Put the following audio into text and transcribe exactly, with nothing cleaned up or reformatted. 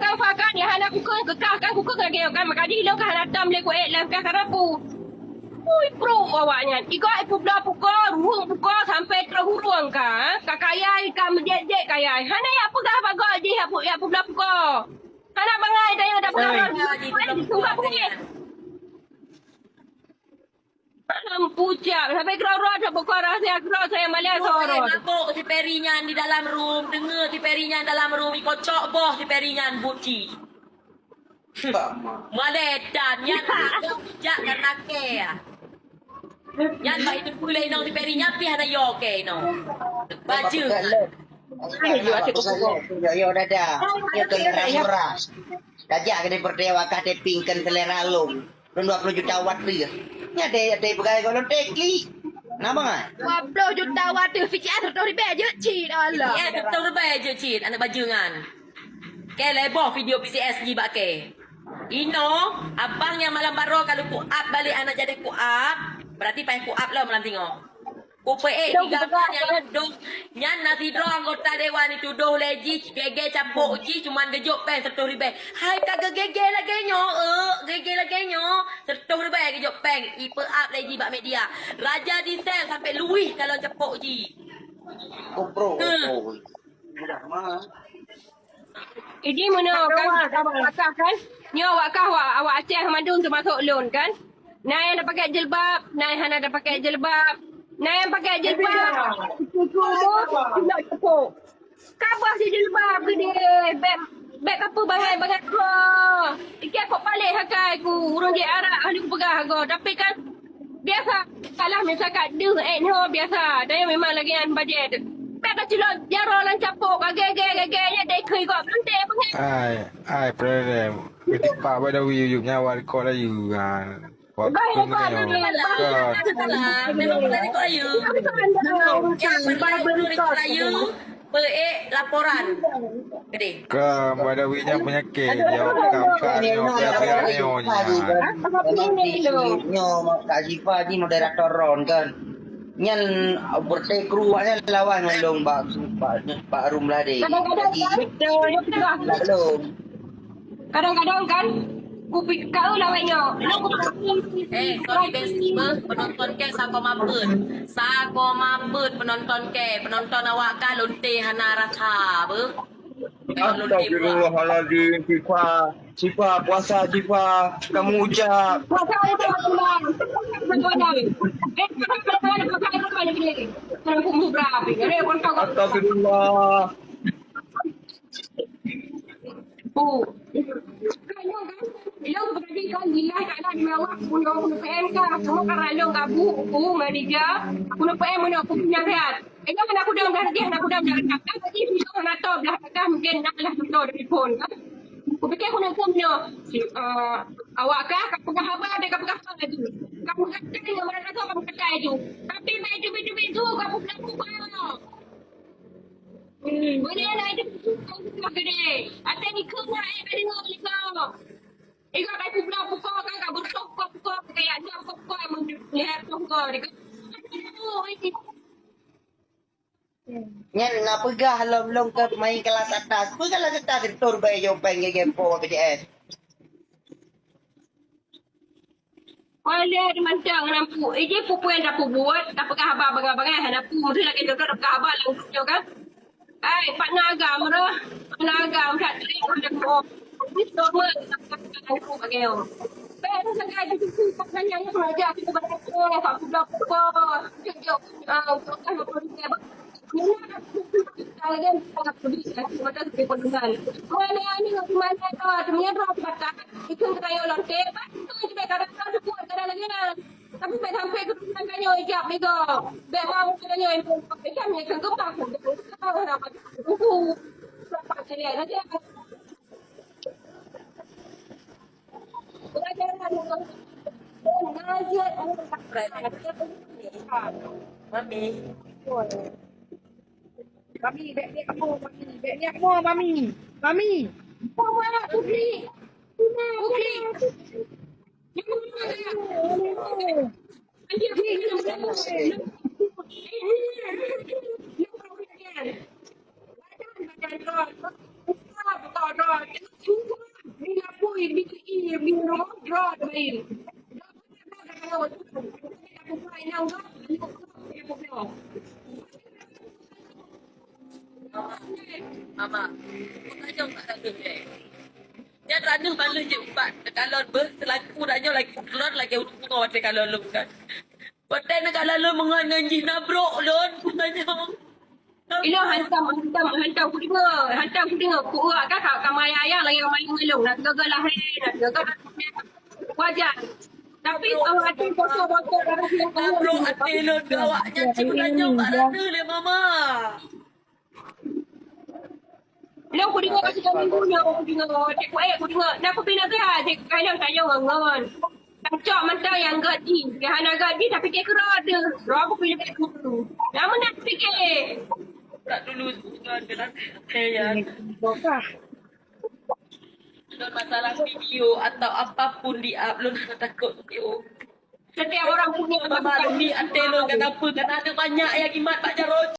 Mustafa kan, nyang hana kukeueng, keukah kan kukeueng lagèe nyoe kan, maka jih ilôn ka hana tom lé kuék lam kah karapu. Ui, pruek awaknyan. Igoe ipubloe pukoe, ruhueng pukoe sampai troh ureueng ka, ha? Ka kayai, ka meujék-jék kayai. Hana jak peugah bak gob jih jak pu-, jak publoe pukoe. Hana bangai tanyoe dak peugah. Sorry. Ai, sumpah bungéh. Alam pucak, sampai keudroe-droe that buka rahsia keudroe saya malah sorot. Mabök si Peri nyan di dalam room, deungoe si Peri nyan dalam room, ikocok boh si Peri nyan buci. Malaikat nyan jak karena kèe. Nyan bah itu pulai nong si Peri nyan pih hana yo kèe nong. Bajeueng. Yo, yo, dada. Yo, kena murah. Dajak ke di pertiwa kah tapingkan selera lom. Lôn dua ploh juta watt tu ya. Ni ada, ada peugah kalau tekli. Kenapa ngai? Dua ploh juta watt tu, V C R seratus ribèe jeuet cit, Allah. V C R seratus ribèe jeuet cit, aneuk bajeueng nyan. Kèe lhèe boh video V C S jih bak kèe. Inoe, abang nyang malam baroe kalau ku up balik aneuk jadi ku up, berarti payah ku up lom malam singoh. Kupeuék tiga bulan nyang dong nyan na sidroe anggota dewan jitudôh lé jih gégé capôk jih cuman geujok péng seratus ribèe. Hai ka geugégé lagèe nyoe, eh, gégé lagèe nyoe, seratus ribèe geujok péng, ipeu-up lé jih bak media. Raja disel sampai luwih kalon capôk jih. Kupro. Hmm. Jadi meunoe kan, awak kah kan? Nyoe awak kah, awak, awak Aceh mandum teumasok lôn kan? Na nyang tapakèk jilbab, na nyang hana tapakèk jilbab. Na nyang pakèk jilbab, cucu mu, tidak cukup. Kabah si jilbab gede, bèk, bèk kapeubangai-bangai ko. Iké kok paléh hakai ku, ureueng jih arak, hana kupeugah go. Tapi kan, biasa, kalah misalkan deuh, eh, nyoe biasa. Dan memang lagi nyan bajèe tu. Bèk ka culok jaroe lam capôk, ka gègè-gègè, nyan dai khui kok. Nanti apa ngai? Ai, ai, President. Ketipak pada wiyu nyawa rekod ayu kan. Waktu ni. Kan. Memang pada rekod ayu. Yang pada rekod ayu. Peuék laporan. Gede. Ka pada winya penyakit. Dia bukan, bukan, dia biar, biar, dia, dia. Memang nyoe Kak Zifa ni moderator ron kan. Nyan berteh kru awaknyan lawan ngon lôn bak, bak, bak room lade. Kadang-kadang kan, betul, betul. Bak lôn. Kadang-kadang kan, kupikir kau lawan nyoe. Lôn kupikir. Eh, sorry, Besti, beuh. Penonton kèe sakoma beuet. Sakoma beuet penonton kèe. Penonton awak kah lonte hana rasa, beuh. Astagfirullahaladzim, Syifa. Syifa, puasa, Syifa. Kamu ucap. Puasa itu pulang. Astagfirullah. Oh. Ilôn beurati kan lillah taala di bawah sepuluh puluh P M ka. Cuma karena ilôn gabu, aku ngadija, sepuluh P M mana aku punya sehat. Ilôn anak kuda dah dia, anak kuda dah dekat. Kan tadi video hana tahu belah tengah mungkin nak lah betul dari phone kan. Kupikir aku nak phone dia. Eh, awak kah, ka peugah haba, dia ka peugah haba tu. Ka peugah haba, dia ka peugah haba tu. Tapi baju-baju tu, ka peugah haba. Hmm, boleh lah itu. Gede. Até ni kena, eh, ka dengar ni kau. Ika ka kubloe pukon kan, ka beutôh pukon, pukon, pukon, ka yak dua pukon, pukon, meulihat pukon, pukon. Nyan na peugah lom-lom ka main kelas atas. Peugah kelas atas, beutôi rubah jopeng gege po B T S. Oleh mantong lampu. Eh, ji peue-peue nyang tapeubuet, tapeugah haba bangai-bangai, hana peue. Meusti lagèe contoh tapeugah haba lam grup nyoe kan. Ai, pat na agam roh. Pat na agam that trik hana peue. Ni semua lampu bagi nyoe. Bèk sagai di situ, tak nanya nyoe raja kita banyak ko, tak kuda ko. Jok, jok. Ah, untuk kan apa ni. Mami. Mami, bèk niat mo, Mami. Bèk niat mo, Mami. Mami. Mama, Putri. Putri. Droe, droe. Di lapui, di i, di rumah, droe, droe. Mama, mama, bukan jauh tak ada, eh. Nyan ranuh baloh jeuet ubat teukalon beuh, seulaku tanyoe lagi keulon lagèe ureueng pungo watèe kalon lôn kan. Watèe neukalon lôn meungon ngon jih na brok lôn, tanyoe. Ilôn hantom, hantom, hantom kudeungö, hantom kudeungö, kuurak ka, ka, ka maya ayah lagèe ka maya ngon lôn, na teuga lahé, na teuga wajar. Tapi awak até bocor-bocor darah yang na brok até lôn keu awak nyan cit tanyoe bak ranuh lé mama. Lôn kudeungö ka sigoe minggu nyoe, kudeungö, cek kuék kudeungö. Na kupinasihat, cek kayong tanyong ngon. Tacok mantong nyang gét jih. Nyang hana gét jih, tapike keudroe teuh. Droe kupinasihat kutu. Namun nak pike. Tak dulu sebulan ke nanti. Ya. Lôn masalah video atau apapun di-up, lôn hana takot video. Setiap orang punya. Mama, demi até lôn, kenapa? Karena ada banyak yang imat Pak Jarod.